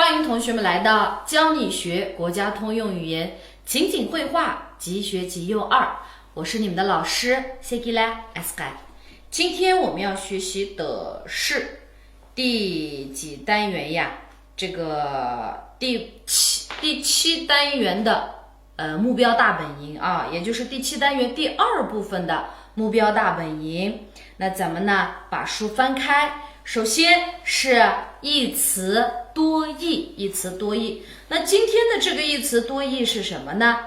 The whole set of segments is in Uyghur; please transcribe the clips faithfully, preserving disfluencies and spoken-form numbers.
欢迎同学们来到教你学国家通用语言情景会话即学即用二，我是你们的老师谢吉拉 Asqar。今天我们要学习的是第几单元呀？这个第七第七单元的呃目标大本营啊，也就是第七单元第二部分的目标大本营。那咱们呢把书翻开，首先是一词多义，一词多义。那今天的这个一词多义是什么呢？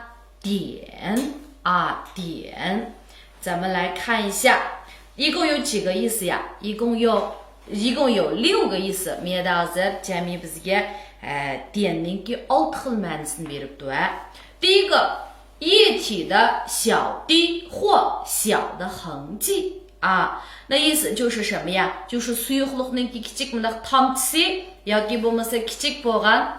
点啊，点。咱们来看一下，一共有几个意思呀？一共有一共有六个意思。مەيدەزىر جەمئىي بىزگە ئە، دىيەننىڭكى ئالتە خىل مەنىسىنى بېرىپتۇ ھە. 第一个，液体的小滴或小的痕迹啊。那意思就是什么呀？就是سۇيۇقلۇقنىڭكى كىچىك مۇنداق تامچىسى ياكى بولمىسا كىچىك بولغان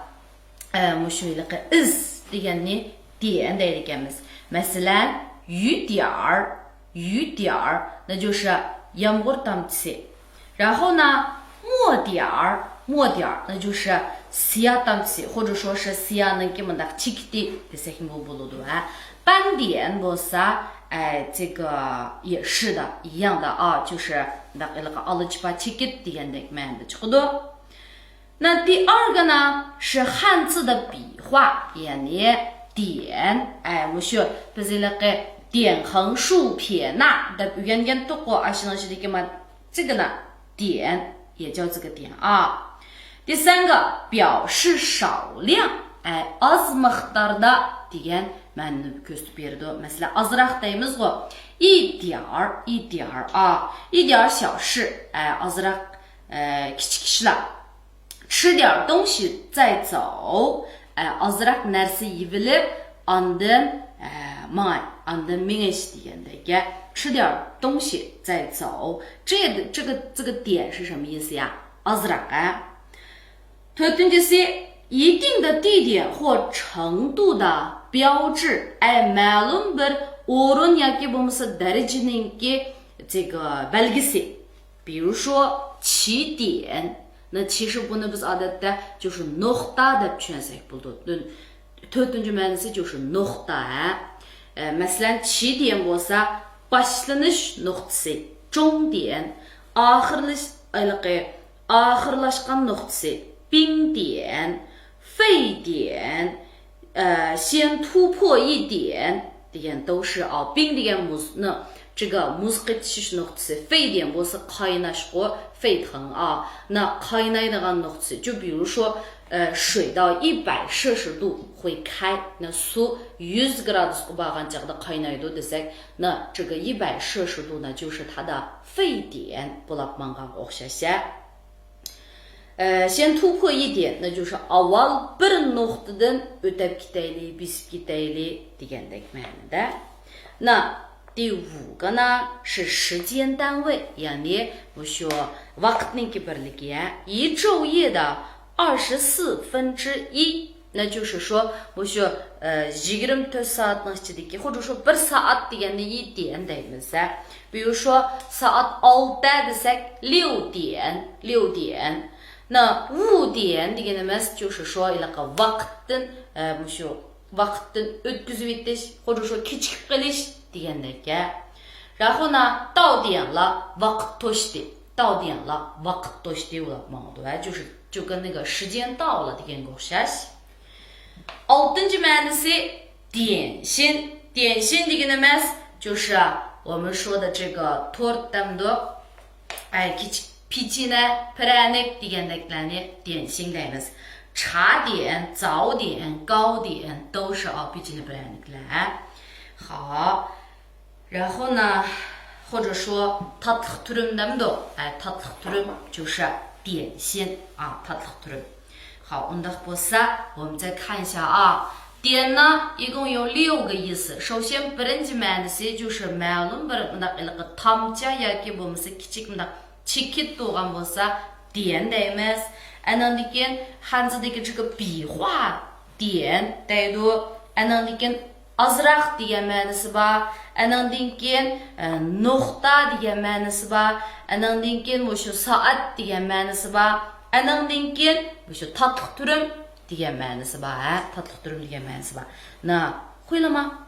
ئە، مۇشۇ ھېلىقى ئىز دېگەننى دىيەن دەيدىكەنمىز. مەسىلەن، يۈ دىيار، يۈ دىيار، 那就是يامغۇر تامچىسى. 然后呢، 墨点儿، 墨点儿，那就是سىيا تامچىسى، 或者说是سىيانىڭكى مۇنداق چېكىتى دېسەكمۇ بولىدۇ ھە. 斑点 بولسا، ئە، 这个也是的，一样的啊，就是مۇنداق ھېلىقى ئالا چىپا چېكىت دېگەندەك مەنىدە چىقىدۇ. 那第二个呢是汉字的笔画 يەنى دىيەن. ئە، مۇشۇ بىز ھېلىقى 点横竖撇捺 دەپ ئۆگەنگەنتۇققۇ، ئاشۇنىڭ ئىچىدىكى ما، 这个呢، 点也叫这个点啊。 第三个表示少量، ئە، ئاز مىقداردا دېگەن مەنىنى كۆرسىتىپ بېرىدۇ. مەسىلەن، ئازراق دەيمىزغۇ. 一点儿، 一点儿啊. 一点儿小事، ئە، ئازراق، ئە، كىچىك ئىشلار. 吃点儿东西再走، ئە، ئازراق نەرسە يېۋېلىپ، ئاندىن، ئە، ماڭاي، ئاندىن مېڭىش دېگەندەك. 吃点儿东西再走. 这个，这个点是什么意思呀？ئازراق ھە. تۆتىنچىسى، 一定的地点或程度的标志، ئەي مەلۇم بىر ئورۇن ياكى بولمىسا دەرىجىنىڭكى، 这个، بەلگىسى. 比如说起点، 那其实 بۇنى بىز ئادەتتە 就是 نۇقتا دەپ چۈشەنسەك بولىدۇ. تۆتىنچى مەنىسى 就是 نۇقتا ھە. ئە، مەسىلەن، 起点 بولسا باشلىنىش نۇقتىسى، 终点، ئاخىرلىش، ھېلىقى ئاخىرلاشقان نۇقتىسى، 冰点، 沸点، ئە، 先突破一点 دېگەن 都是啊. 冰 دېگەن مۇزنىڭ 这个 مۇز قېتىشىش نۇقتىسى، 沸点 بولسا قايناشقۇ، 沸腾啊. 那 قاينايدىغان نۇقتىسى. 就比如说，呃，水到一百摄氏度会开，那 سۇ يۈز گرادۇسقا بارغان چاغدا قاينايدۇ دېسەك، 那这个一百摄氏度呢，就是它的沸点 بولاپ ماڭغانغا ئوخشاش ھە. ئە، 先突破一点، 那就是 ئاۋۋال بىر نۇقتىدىن ئۆتەپ كېتەيلى، بېسىپ كېتەيلى دېگەندەك مەنىدە. 那第五个呢是时间单位، يەنى مۇشۇ ۋاقىتنىڭكى بىرلىكى ھە. 一昼夜的二十四分之一. 那就是说 مۇشۇ، ئە، يىگىرمە تۆت سائەتنىڭ ئىچىدىكى، 或者说 بىر سائەت دېگەندە 一点 دەيمىز ھە. 比如说 سائەت ئالتە دېسەك، 六点، 六点. 那 五点 دېگىنىمىز 就是说 ھېلىقى ۋاقىتتىن، ئە، مۇشۇ ۋاقىتتىن ئۆتكۈزۈۋېتىش، 或者说 كېچىكىپ قېلىش دېگەندەك ھە. 然后呢，到点了، ۋاقىت توشتى. 到点了، ۋاقىت توشتى بولاپ ماڭىدۇ ھە. 就是 就跟那个时间到了 دېگەنگە ئوخشاش. ئالتىنچى مەنىسى 点心. 点心 دېگىنىمىز 就是 我们说的这个 تورت دەمدۇ. ئەي، كىچىك پېچىنە، پىرەنىك دېگەندەكلەرنى 点心 دەيمىز. 茶点، 早点, 糕点 都是 ئاۋۇ پېچىنە پىرەنىكلەر. 好. 然后呢，或者说 تاتلىق تۈرۈم دەمدۇ؟ ئەي، تاتلىق تۈرۈم 就是 点心 ئا، تاتلىق تۈرۈم. 好， ئۇنداق بولسا 我们再看一下啊. 点呢一共有六个意思. 首先 بىرىنچى مەنىسى 就是 مەلۇم بىر مۇنداق ھېلىقى تامچە ياكى بولمىسا كىچىك مۇنداق چېكىت تۇرغان بولسا 点 دەيمىز. ئەنىڭدىن كېيىن 汉字دىكى 这个笔画点 دەيدۇ. ئەنىڭدىن كېيىن ئازراق دېگەن مەنىسى بار. ئەنىڭدىن كېيىن، ئە، نۇقتا دېگەن مەنىسى بار. ئەنىڭدىن كېيىن مۇشۇ سائەت دېگەن مەنىسى بار. ئەنىڭدىن كېيىن مۇشۇ تاتلىق تۈرۈم دېگەن مەنىسى بار، ھە، تاتلىق تۈرۈم دېگەن مەنىسى بار. 那会了吗？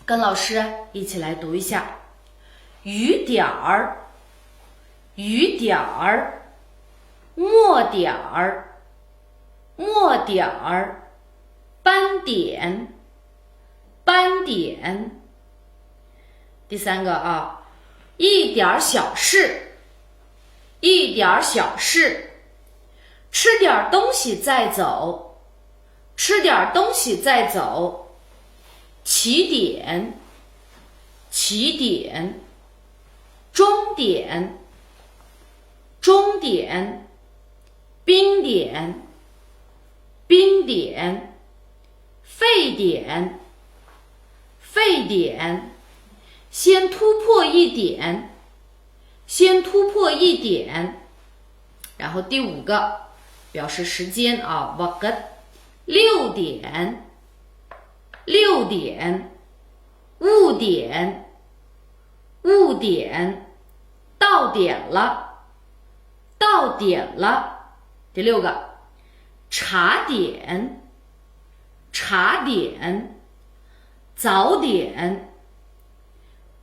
跟老师一起来读一下。雨点儿，雨点儿，墨点儿，墨点儿，斑点，斑点。第三个啊，一点儿小事，一点儿小事，吃点儿东西再走，吃点儿东西再走。起点，起点，终点，终点，冰点，冰点，沸点，沸点，先突破一点，先突破一点。然后第五个表示时间啊， ۋاقىت. 六点，六点，五点，五点，到点了，到点了。第六个，茶点，茶点，早点，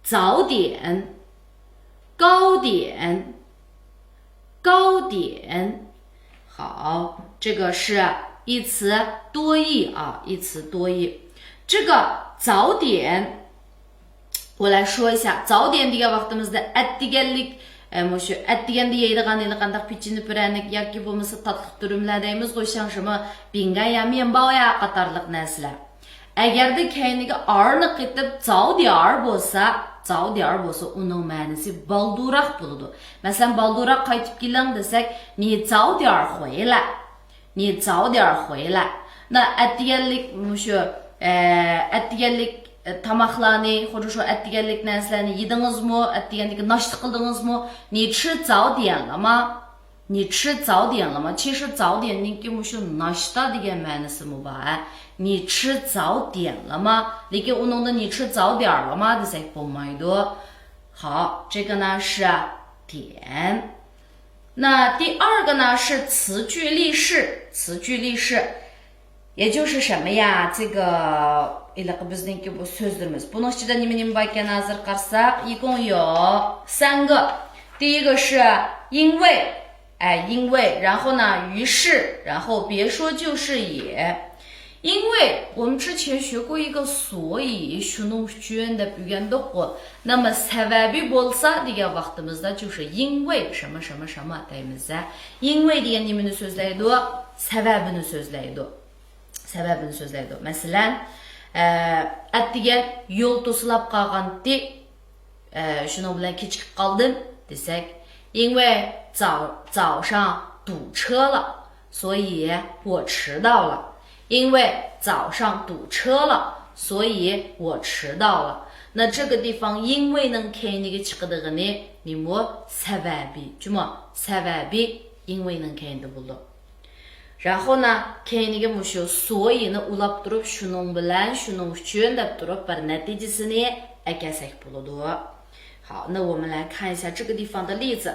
早点，糕点，糕点。好，这个是一词多义啊，一词多义。这个早点，我来说一下，早点 دېگەن ۋاقتىمىزدا ئەتىگەنلىك، ئە، مۇشۇ ئەتىگەندە يەيدىغان ھېلىقانداق پېچىنە پىرەنىك ياكى بولمىسا تاتلىق تۈرۈملەر دەيمىزغۇ، 像什么饼干呀、面包呀 قاتارلىق نەرسىلەر. ئەگەردە كەينىگە ئارنى قېتىپ 早点儿 بولسا، 早点儿 بولسا، ئۇنىڭ مەنىسى بالدۇرراق بولىدۇ. مەسىلەن، بالدۇرراق قايتىپ كېلىڭ دېسەك، 你早点儿回来، 你早点儿回来. 那 ئەتىگەنلىك مۇشۇ، ئە، ئەتىگەنلىك، ئە، تاماقلارنى، خۇددى شۇ ئەتىگەنلىك نەرسىلەرنى يېدىڭىزمۇ؟ ئەتىگەنلىككە ناشتا قىلدىڭىزمۇ؟ 你吃早点了吗؟ 你吃早点了吗؟ 其实早点 نىڭكى مۇشۇ ناشتا دېگەن مەنىسىمۇ بار، ھە. 你吃早点了吗؟ لېكىن ئۇنىڭدا 你吃早点儿了吗 دېسەك بولمايدۇ. 好，这个呢是点。那第二个呢是词句例示，词句例示。 也就是什么呀？这个 ھېلىقى بىزنىڭكى بۇ سۆزلىرىمىز. بۇنىڭ ئىچىدە نېمە نېمە بار ئىكەن ھازىر قارىساق، 一共有三个。 第一个是因为，哎，因为，然后呢，于是，然后别说就是也。因为我们之前学过一个所以، شۇنىڭ ئۈچۈن دەپ ئۆگەندۇققۇ. 那么 سەۋەبى بولسا دېگەن ۋاقتىمىزدا 就是因为什么什么什么 دەيمىز. 因为 دېگەن نېمىنى سۆزلەيدۇ؟ سەۋەبىنى سۆزلەيدۇ. سەۋەبىنى سۆزلەيدۇ. مەسىلەن، ئە، ئەتىگەن يول توسۇلۇپ قالغانتى، ئە، شۇنىڭ بىلەن كېچىكىپ قالدىم دېسەك، 因为早، 早上堵车了，所以我迟到了。 因为早上堵车了，所以我迟到了。 那这个地方 因为 نىڭ كەينىگە چىقىدىغىنى نېمە؟ سەۋەبى. جۇمۇ، سەۋەبى 因为 نىڭ كەينىدە بولىدۇ. 然后呢، كەينىگە مۇشۇ 所以 نى ئۇلاپ تۇرۇپ، شۇنىڭ بىلەن، شۇنىڭ ئۈچۈن دەپ تۇرۇپ بىر نەتىجىسىنى ئەكەلسەك بولىدۇ. 好，那我们来看一下这个地方的例子。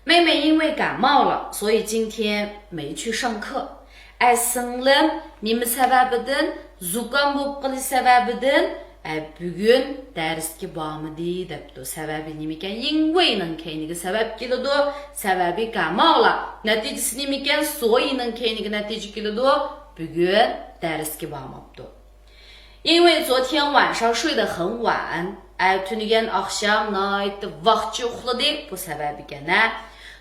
妹妹因为感冒了，所以今天没去上课。 ئەي، سىڭلىم نېمە سەۋەبىدىن؟ زۇكام بولۇپ قېلىش سەۋەبىدىن، ئە، بۈگۈن دەرسكە بارمىدى دەپتۇ. سەۋەبى نېمىكەن؟ 因为 نىڭ كەينىگە سەۋەب كېلىدۇ. سەۋەبى 感冒了. نەتىجىسى نېمىكەن؟ 所以 نىڭ كەينىگە نەتىجە كېلىدۇ. بۈگۈن دەرسكە بارماپتۇ. 因为昨天晚上睡得很晚. ئە، تۈنۈگۈن ئاخشام ناھايىتى ۋاقچە ئۇخلىدى. بۇ سەۋەبىكەن، ھە.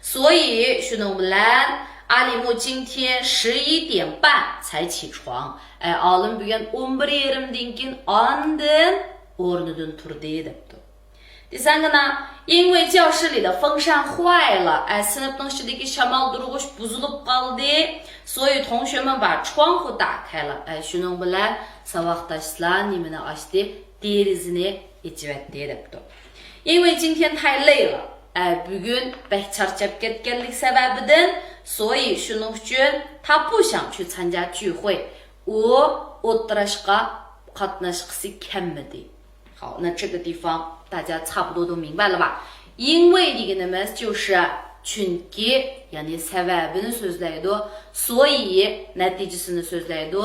所以 شۇنىڭ بىلەن 阿里木今天十一点半才起床. ئە، ئالىم بۈگۈن ئون بىر يېرىمدىن كېيىن ئاندىن ئورنىدىن تۇردى دەپتۇ. 第三个呢， 因为教室里的风扇坏了. ئە، سىنىپنىڭ ئىچىدىكى شامالدۇرغۇچ بۇزۇلۇپ قالدى. 所以同学们把窗户打开了. ئە، شۇنىڭ بىلەن ساۋاقداشلار نېمىنى ئاچتى؟ دېرىزىنى ئېچىۋەتتى دەپتۇ. 因为今天太累了. ئە، بۈگۈن بەك چارچاپ كەتكەنلىك سەۋەبىدىن، 所以 شۇنىڭ ئۈچۈن 他不想去参加聚会. ئۇ ئولتۇرۇشقا قاتناشقۇسى كەلمىدى. 好，那这个地方大家差不多都明白了吧？ 因为 دېگىنىمىز 就是 چۈنكى، يەنى سەۋەبىنى سۆزلەيدۇ. 所以 نەتىجىسىنى سۆزلەيدۇ.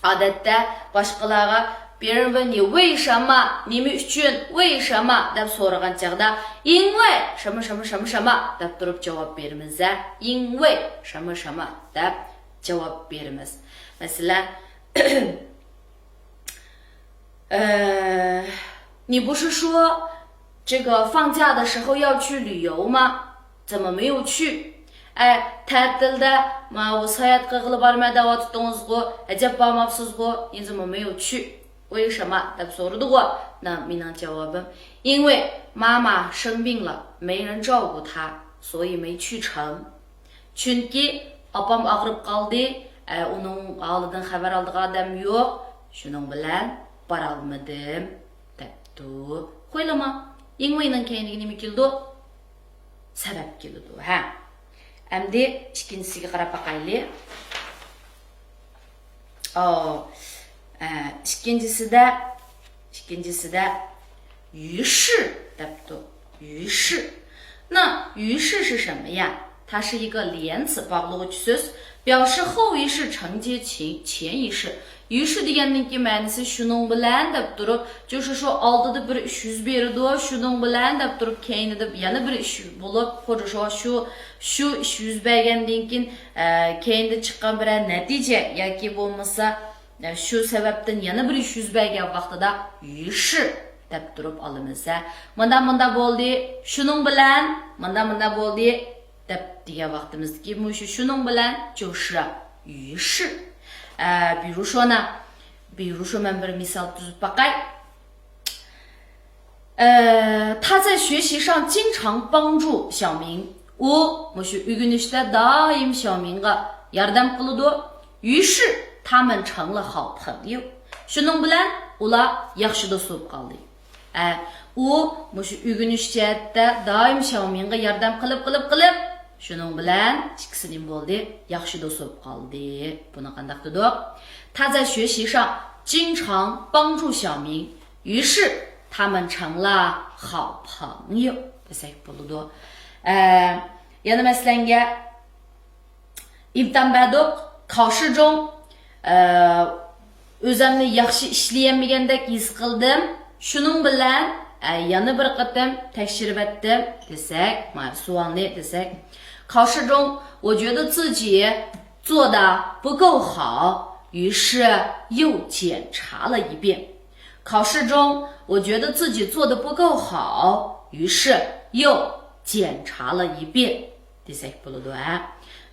ئادەتتە باشقىلارغا 别人问你为什么، نېمە ئۈچۈن، 为什么 دەپ سورىغان چاغدا، 因为什么什么什么什么 دەپ تۇرۇپ جاۋاب بېرىمىز ھە. 因为什么什么 دەپ جاۋاب بېرىمىز. مەسىلەن، 呃，你不是说这个放假的时候要去旅游吗？怎么没有去？ئەي، تەتىلدە ماۋۇ ساياھەت قىلغىلى بارىمەن دەۋاتىتىڭىزغۇ، ئەجەب بارماپسىزغۇ؟ 你怎么没有去؟ 为什么 دەپ سورىدىغۇ. 那 مېنىڭ جاۋابىم، 因为妈妈生病了，没人照顾她，所以没去成。 چۈنكى ئاپام ئاغرىپ قالدى، ئە، ئۇنىڭ ھالىدىن خەۋەر ئالىدىغان ئادەم يوق، شۇنىڭ بىلەن بارالمىدىم، دەپتۇ. خۇيلىما، 因为نىڭ كەينىگە نېمە كېلىدۇ؟ سەۋەب كېلىدۇ، ھە. ئەمدى ئىككىنچىسىگە قاراپ باقايلى. ئاۋۇ، ئە، ئىككىنچىسىدە، ئىككىنچىسىدە 于是 دەپتۇ. 于是. 那于是是什么呀？它是一个连词 باغلىغۇچى سۆز. 表示后一式承接前، 前一式. 于是 دېگەننىڭكى مەنىسى شۇنىڭ بىلەن دەپ تۇرۇپ، 就是说 ئالدىدا بىر ئىش يۈز بېرىدۇ، شۇنىڭ بىلەن دەپ تۇرۇپ، كەينىدە يەنە بىر ئىش بولۇپ، 或者说 شۇ، شۇ ئىش يۈز بەرگەندىن كېيىن، ئە، كەينىدە چىققان بىرەر نەتىجە ياكى بولمىسا، ئە، شۇ سەۋەبتىن يەنە بىر ئىش يۈز بەرگەن ۋاقتىدا 于是 دەپ تۇرۇپ ئالىمىز ھە. مۇنداق، مۇنداق بولدى، شۇنىڭ بىلەن، مۇنداق، مۇنداق بولدى دەپ دېگەن ۋاقتىمىزدىكى مۇشۇ شۇنىڭ بىلەن 就是 于是. ئە، 比如说呢، 比如说 مەن بىر مىسال تۈزۈپ باقاي. ئە، 他在学习上经常帮助小明. ئۇ مۇشۇ ئۆگىنىشتە دائىم شياۋمىڭغا ياردەم قىلىدۇ. 于是他们成了好朋友. شۇنىڭ بىلەن ئۇلار ياخشى دوست بولۇپ قالدى. ئە، ئۇ مۇشۇ ئۆگىنىش جەھەتتە دائىم شياۋمىڭغا ياردەم قىلىپ، قىلىپ، قىلىپ، شۇنىڭ بىلەن ئىككىسى نېمە بولدى؟ ياخشى دوست بولۇپ قالدى. بۇنى قانداق دېدۇق؟ 他在学习上经常帮助小明，于是他们成了好朋友 دېسەك بولىدۇ. ئە، يەنە مەسىلەنگە، ئىمتىھان بەردۇق، 考试中، ئە، ئۆزۈمنى ياخشى ئىشلىيەلمىگەندەك ھېس قىلدىم. شۇنىڭ بىلەن، ئە، يەنە بىر قېتىم تەكشۈرۈۋەتتىم دېسەك، مانا سوئالنى دېسەك، 考试中我觉得自己做得不够好，于是又检查了一遍。考试中我觉得自己做得不够好，于是又检查了一遍。 دېسەك بولىدۇ ھە.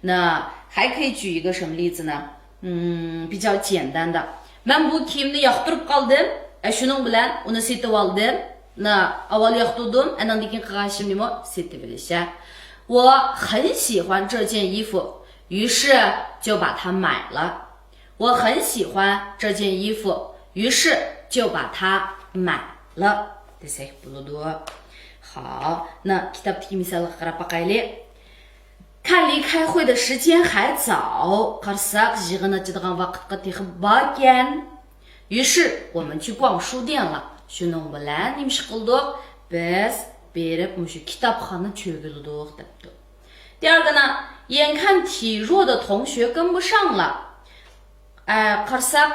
那还可以举一个什么例子呢؟ م، 比较简单的. مەن بۇ كىيىمنى ياقتۇرۇپ قالدىم. ئە، شۇنىڭ بىلەن ئۇنى سېتىۋالدىم. 那 ئاۋۋال ياقتۇردۇم، ئاندىن كېيىن قىلغان ئىشىم نېمە؟ سېتىۋېلىش ھە. 我很喜欢这件衣服，于是就把它买了。 我很喜欢这件衣服，于是就把它买了 دېسەك بولىدۇ. ھا، 那 كىتابتىكى مىسالغا قاراپ باقايلى. 看离开会的时间还早، قارىساق يىغىن ئاچىدىغان ۋاقىتقا تېخى باركەن. 于是我们去逛书店了. شۇنىڭ بىلەن نېمە ئىش قىلدۇق؟ بىز بېرىپ مۇشۇ كىتابخانا چۆگىلىدۇق دەپتۇ. 第二个呢，眼看体弱的同学跟不上了. ئە، قارىساق،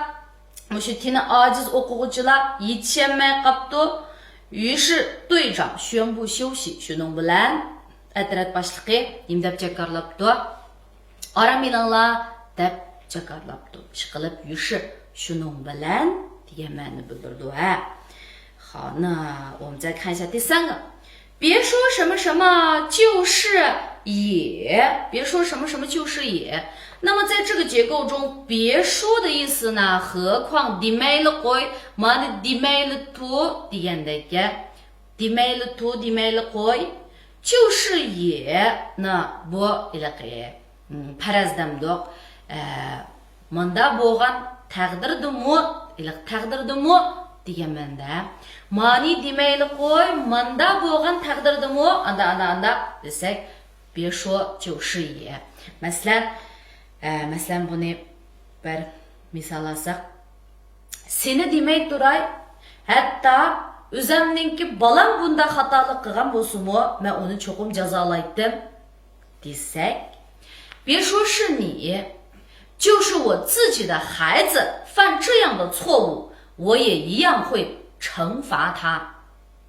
مۇشۇ تېنى ئاجىز ئوقۇغۇچىلار يېتىشەلمەي قاپتۇ. 于是队长宣布休息. شۇنىڭ بىلەن ئەترەت باشلىقى نېمە دەپ جاكارلاپتۇ؟ ئارام ئېلىڭلار دەپ جاكارلاپتۇ. ئىشقىلىپ، 于是 شۇنىڭ بىلەن دېگەن مەنىنى بىلدۈرىدۇ ھە. 好，那我们再看一下第三个，别说什么什么就是也，别说什么什么就是也。那么在这个结构中，别说的意思呢，何况 دېمەيلى قوي، مانا دېمەيلى تۇر دېگەندەك. دېمەيلى تۇر، دېمەيلى قوي. 就是也 نى بۇ ھېلىقى، م، پەرەز دەمدۇق. ئە، ماندا بولغان تەقدىردىمۇ، ھېلىقى تەقدىردىمۇ دېگەن مەنىدە. مانى دېمەيلى قوي، ماندا بولغان تەقدىردىمۇ، ئاندا، ئاندا، ئاندا دېسەك، 别说就是也. مەسىلەن، ئە، مەسىلەن، بۇنى بىر مىسال ئالساق، سېنى دېمەي تۇراي، ھەتتا ئۆزەمنىڭكى بالام بۇنداق خاتالىق قىلغان بولسىمۇ، مەن ئۇنى چوقۇم جازالايتتىم. 别说是你，就是我自己的孩子犯这样的错误，我也一样会惩罚他。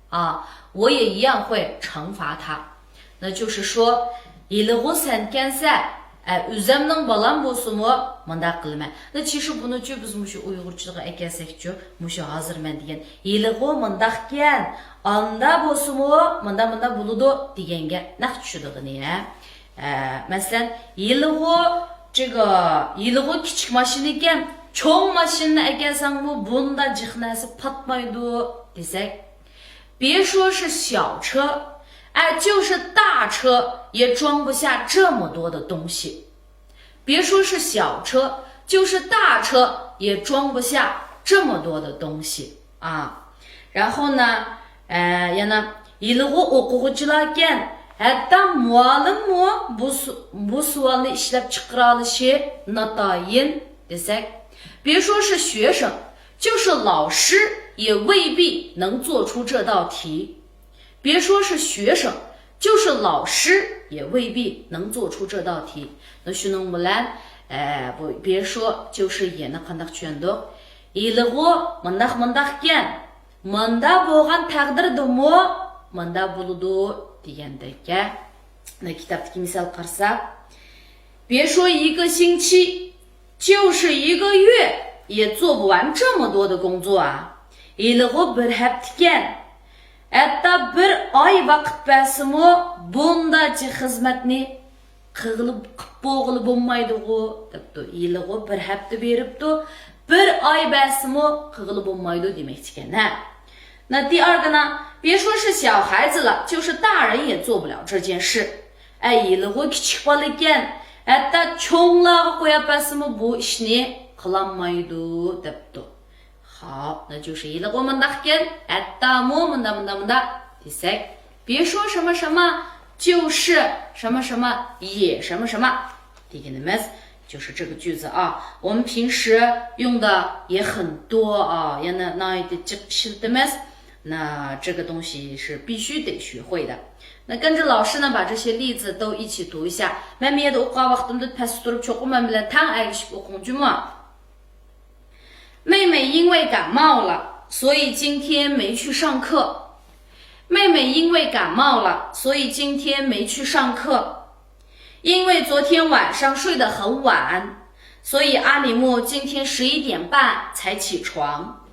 啊，我也一样会惩罚他。那就是说，ھېلىغۇ سەنكەنسە، ئە، ئۆزەمنىڭ بالام بولسىمۇ مۇنداق قىلىمەن. 那其实بۇنىچۇ بىز مۇشۇ ئۇيغۇرچىلىققا ئەكەلسەكچۇ، مۇشۇ ھازىر مەن دېگەن ھېلىغۇ مۇنداقكەن، ئاندا بولسىمۇ مۇندا مۇندا بولىدۇ دېگەنگە نەق چۈشىدىغىنى ھە. ئە، مەسىلەن، ھېلىغۇ، 这个، ھېلىغۇ كىچىك ماشىنا ئىكەن، چوڭ ماشىنىنى ئەكەلسەڭمۇ بۇندا جىق نەرسە پاتمايدۇ دېسەك، 别说是小车，哎，就是大车也装不下这么多的东西。别说是小车，就是大车也装不下这么多的东西啊。然后呢，呃， يەنە ھېلىغۇ ئوقۇغۇچىلاركەن، ھەتتا مۇئەللىممۇ بۇ، بۇ سوئالنى ئىشلەپ چىقىرالىشى ناتايىن دېسەك، 别说是学生，就是老师也未必能做出这道题。别说是学生，就是老师也未必能做出这道题。 شۇنىڭ بىلەن، ئە، بۇ 别说就是 يەنە قانداق چۈشەندۇق؟ ھېلىغۇ مۇنداق مۇنداقكەن، مۇندا بولغان تەقدىردىمۇ مۇندا بولىدۇ دېگەندەككە. مانا كىتابتىكى مىسال قارىساق، 别说一个星期，就是一个月也做不完这么多的工作啊。ھېلىغۇ بىر ھەپتىكەن، ھەتتا بىر ئاي ۋاقىت بەرسىمۇ بۇندا جىق خىزمەتنى قىلغىلى، قىپ بولغىلى بولمايدىغۇ دەپتۇ. ھېلىغۇ بىر ھەپتە بېرىپتۇ، بىر ئاي بەرسىمۇ قىلغىلى بولمايدۇ دېمەكچىكەن ھە. 那第二个呢，别说是小孩子了，就是大人也做不了这件事。ئەي، ھېلىغۇ كىچىك بالىكەن، ھەتتا چوڭلارغا قويۇپ بەرسىمۇ بۇ ئىشنى قىلالمايدۇ دەپتۇ. 好，那就是 ھېلىغۇ مۇنداقكەن، ھەتتامۇ مۇندا مۇندا مۇندا دېسەك، 别说什么什么，就是什么什么也什么什么 دېگىنىمىز 就是这个句子啊。我们平时用的也很多啊， يەنە ناھايىتى جىق ئىشلىتىمىز. 那这个东西是必须得学会的。那跟着老师呢，把这些例子都一起读一下。 مەن مۇ يەردە ئوقۇغان ۋاقتىمدا پەستە تۇرۇپ چوقۇم مەن بىلەن تەڭ ئەگىشىپ ئوقۇڭ جۇمۇ. 妹妹因为感冒了，所以今天没去上课。妹妹因为感冒了，所以今天没去上课。因为昨天晚上睡得很晚，所以阿里木今天十一点半才起床。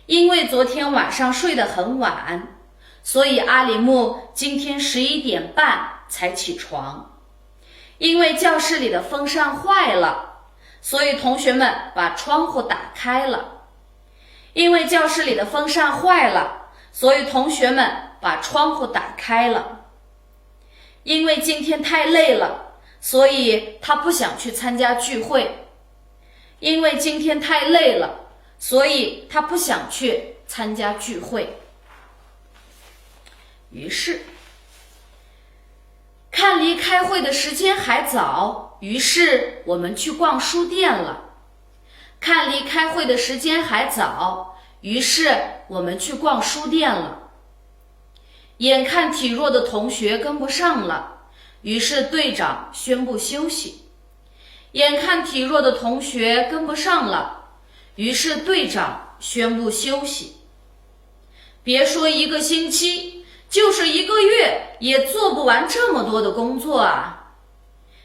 因为昨天晚上睡得很晚，所以阿里木今天十一点半才起床。因为教室里的风扇坏了，所以同学们把窗户打开了。因为教室里的风扇坏了，所以同学们把窗户打开了。因为今天太累了，所以他不想去参加聚会。因为今天太累了，所以他不想去参加聚会。于是， 看离开会的时间还早，于是我们去逛书店了。看离开会的时间还早，于是我们去逛书店了。眼看体弱的同学跟不上了，于是队长宣布休息。眼看体弱的同学跟不上了，于是队长宣布休息。 别说一个星期，就是一个月也做不完这么多的工作啊！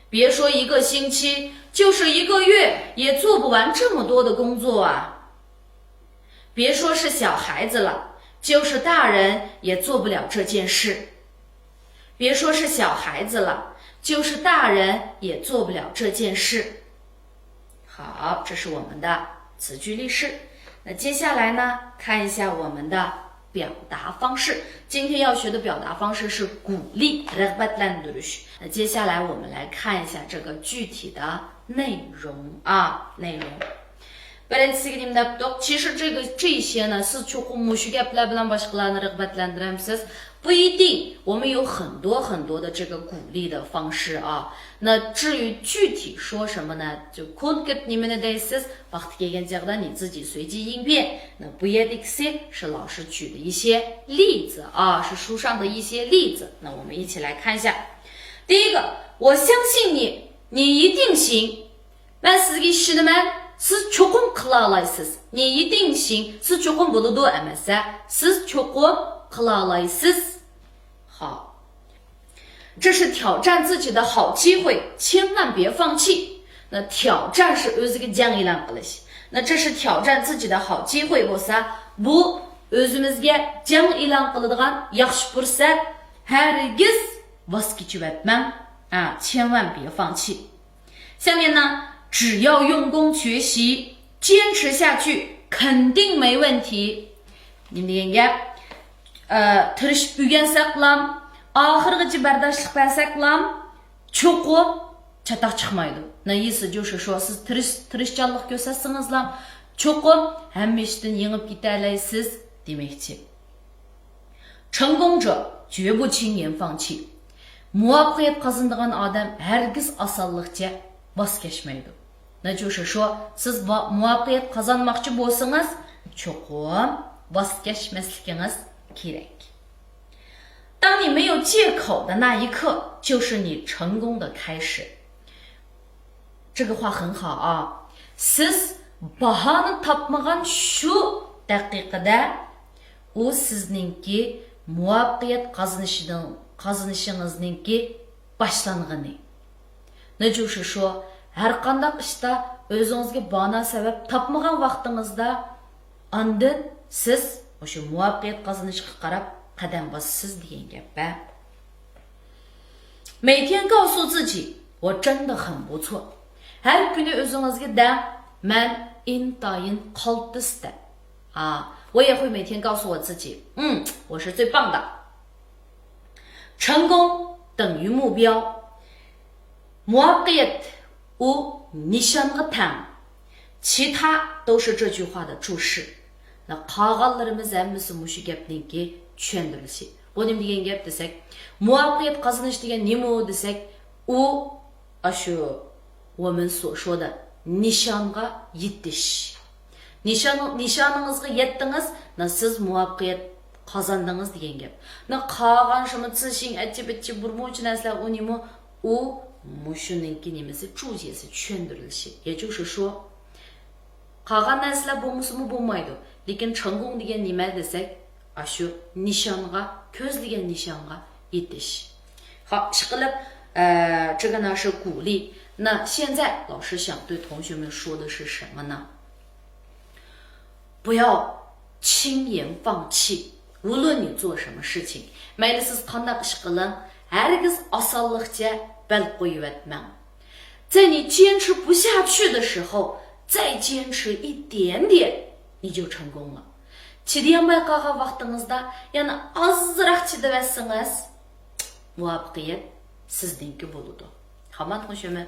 别说一个星期，就是一个月也做不完这么多的工作啊！别说是小孩子了，就是大人也做不了这件事。别说是小孩子了，就是大人也做不了这件事。 好，这是我们的词句例式。那接下来呢，看一下我们的表达方式。今天要学的表达方式是鼓励，رىغبەتلەندۈرۈش。那接下来我们来看一下这个具体的内容啊，内容。 بىرىنچىسىگە نېمە دەپتۇق؟ 其实这个، 这些呢، سىز چوقۇم مۇشۇ گەپلەر بىلەن باشقىلارنى رىغبەتلەندۈرەمسىز؟ 不一定，我们有很多很多的这个鼓励的方式啊。那至于具体说什么呢？就كونكرېت نېمىنى دەيسىز؟ ۋاقتى كەلگەن چاغدا 你自己随机应变。那 بۇ يەردىكىسى 是老师举的一些例子啊，是书上的一些例子。那我们一起来看一下。第一个，我相信你，你一定行。مەن سىزگە ئىشىنىمەن، سىز چوقۇم قىلالايسىز. 你一定行، سىز چوقۇم بولىدۇ ئەمەس، ھە؟ سىز چوقۇم قىلالايسىز. 好。这是挑战自己的好机会，千万别放弃。那挑战是 ئۆزىگە جەڭ ئېلان قىلىش. 那这是挑战自己的好机会 بولسا، بۇ ئۆزىمىزگە جەڭ ئېلان قىلىدىغان ياخشى پۇرسەت. ھەرگىز ۋاز كېچىۋەتمەڭ. 啊，千万别放弃。 下面呢，只要用功学习，坚持下去，肯定没问题。 نېمە دېگەن گەپ؟ ئە، تىرىشىپ ئۆگەنسەكلام، ئاخىرغىچە بەرداشلىق بەرسەكلام، چوقۇم چاتاق چىقمايدۇ. 那意思就是说، سىز تىرىش-، تىرىشچانلىق كۆرسەتسىڭىزلام، چوقۇم ھەممە ئىشتىن يېڭىپ كېتەلەيسىز دېمەكچى. 成功者绝不轻言放弃. مۇۋەپپەقىيەت قازىنىدىغان ئادەم ھەرگىز ئاسانلىقچە ۋاز كەچمەيدۇ. 那就是说، سىز ۋا-، مۇۋەپپەقىيەت قازانماقچى بولسىڭىز، چوقۇم ۋاز كەچمەسلىكىڭىز كېرەك. 当你没有借口的那一刻，就是你成功的开始。 这个话很好啊。 سىز باھانە تاپمىغان شۇ دەقىقىدە، ئۇ سىزنىڭكى مۇۋەپپەقىيەت قازىنىشىنىڭ، قازىنىشىڭىزنىڭكى باشلانغىنى. 那就是说، ھەرقانداق ئىشتا ئۆزىڭىزگە باھانە سەۋەب تاپمىغان ۋاقتىڭىزدا، ئاندىن سىز مۇشۇ مۇۋەپپەقىيەت قازىنىشقا قاراپ قەدەم باسىسىز دېگەن گەپ، ھە. 每天告诉自己، 我真的很不错. ھەر كۈنى ئۆزىڭىزگە دەڭ، مەن ئىنتايىن قالتىس دەپ. 啊，我也会每天告诉我自己，嗯，我是最棒的。 成功等于目标。 مۇۋەپپەقىيەت ئۇ نىشانغا تەڭ. 其他都是这句话的注释. 那 قالغانلىرىمىز ھەممىسى مۇشۇ گەپنىڭكى چۈشەندۈرۈلۈشى. بۇ نېمە دېگەن گەپ دېسەك، مۇۋەپپەقىيەت قازىنىش دېگەن نېمە ئۇ دېسەك، ئۇ ئاشۇ 我们所说的 نىشانغا يېتىش. نىشان، نىشانىڭىزغا يەتتىڭىز، نا سىز مۇۋەپپەقىيەت قازاندىڭىز دېگەن گەپ. نا قالغان شۇمۇ 自信، ئەچچى-بىچچى، بىر مۇنچە نەرسىلەر ئۇ نېمە؟ ئۇ مۇشۇنىڭكى نېمىسى، 注解سى، چۈشەندۈرۈلۈشى. 也就是说، قالغان نەرسىلەر بولمىسىمۇ بولمايدۇ. لېكىن 成功 دېگەن نېمە دېسەك، ئاشۇ نىشانغا، كۆزلىگەن نىشانغا يېتىش. 好， ئىشقىلىپ، ئە، 这个呢是鼓励。那现在老师想对同学们说的是什么呢？不要轻言放弃，无论你做什么事情。 مەيلى سىز قانداق ئىش قىلىڭ، ھەرگىز ئاسانلىقچە بەل قويۇۋەتمەڭ. 在你坚持不下去的时候，再坚持一点点，你就成功了。 چىدىيالماي قالغان ۋاقتىڭىزدا يەنە ئازراق چىدىۋەتسىڭىز، مۇۋەپپەقىيەت سىزنىڭكى بولىدۇ. 好吗，同学们？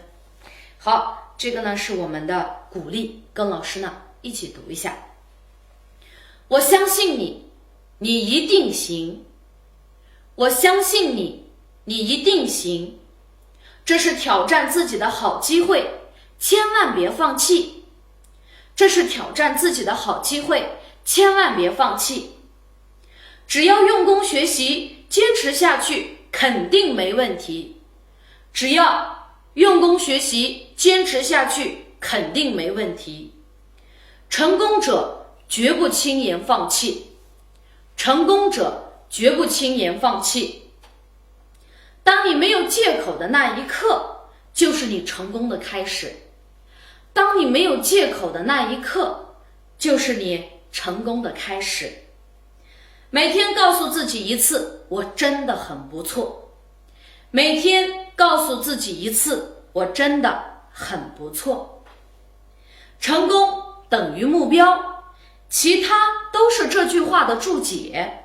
好，这个呢是我们的鼓励，跟老师呢一起读一下。 我相信你，你一定行。 我相信你，你一定行。 这是挑战自己的好机会，千万别放弃。 这是挑战自己的好机会，千万别放弃。 只要用功学习，坚持下去，肯定没问题。 只要用功学习，坚持下去，肯定没问题。 成功者绝不轻言放弃。 成功者绝不轻言放弃。 当你没有借口的那一刻，就是你成功的开始。 当你没有借口的那一刻，就是你成功的开始。 每天告诉自己一次，我真的很不错。 每天告诉自己一次，我真的很不错。 成功等于目标，其他都是这句话的注解。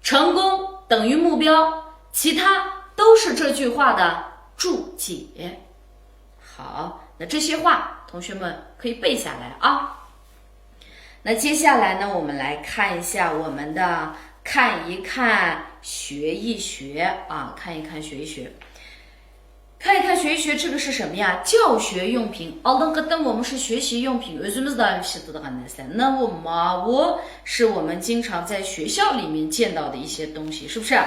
成功等于目标，其他都是这句话的注解。 好，那这些话同学们可以背下来啊。 那接下来呢，我们来看一下我们的，看一看，学一学啊，看一看，学一学。 看一看学一学这个是什么呀？教学用品。 ئالدىنقى قېتىم 我们是学习用品، ئۆزىمىز دائىم ئىشلىتىدىغان نەرسىلەر. 那么 ماۋۇ 是我们经常在学校里面见到的一些东西，是不是？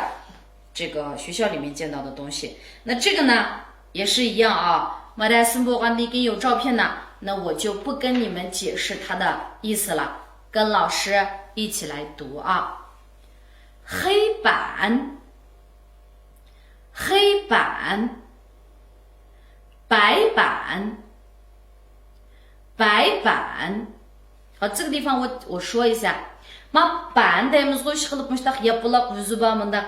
这个学校里面见到的东西。那这个呢，也是一样啊。ما رەسىم بولغاندىن كېيىن 有照片呢，那我就不跟你们解释它的意思了，跟老师一起来读啊。黑板，黑板，白板，白板。好，这个地方我我说一下，ما 板 دەيمىزغۇ، ئىشقىلىپ مۇشۇنداق ياپىلاق يۈزى بار مۇنداق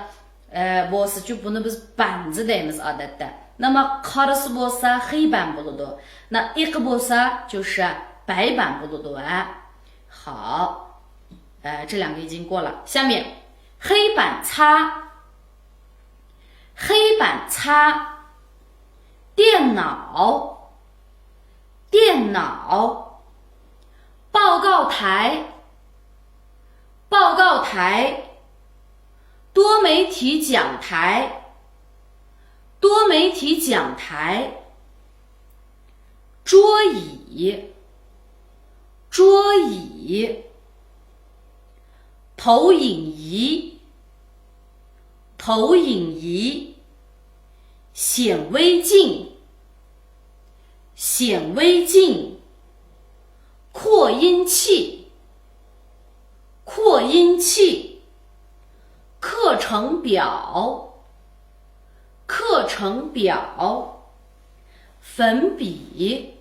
ئە، بولسىچۇ، بۇنى بىز 板子 دەيمىز ئادەتتە. 那么 قارىسى بولسا 黑板 بولىدۇ. 那 ئېقى بولسا 就是白板 بولىدۇ، ھە. 好，呃，这两个已经过了。下面，黑板擦，黑板擦，电脑，电脑，报告台，报告台，多媒体讲台，多媒体讲台，桌椅，桌椅，投影仪，投影仪，显微镜，显微镜，扩音器，扩音器，课程表，课程表，粉笔，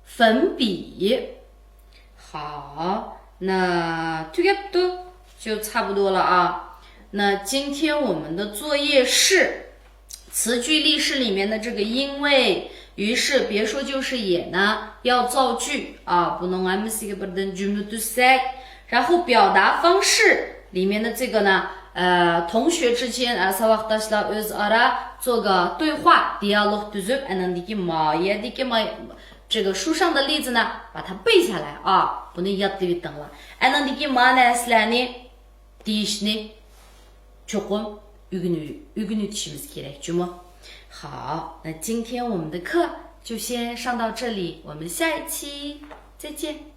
粉笔。好，那 تۈگەپتۇ، 就差不多了啊。那今天我们的作业是 词句例式里面的这个因为、于是、别说就是也呢，要造句啊， بۇنىڭ ھەممىسىگە بىردىن جۈملە تۈزسەك. 然后表达方式里面的这个呢，呃，同学之间啊， ساۋاقداشلار ئۆزئارا 这个对话، دىيالوگ تۈزۈپ، ئانىڭدىكى ما يەردىكى ما، 这个书上的例子呢， 把它背下来啊، بۇنى يادلاۋېتىڭلار. ئانىڭدىكى ما نەرسىلەرنى دېيىشنى چوقۇم ئۆگىنىۋ-، ئۆگىنىۋېتىشىمىز كېرەك جۇمۇ. 好，那今天我们的课就先上到这里，我们下一期再见。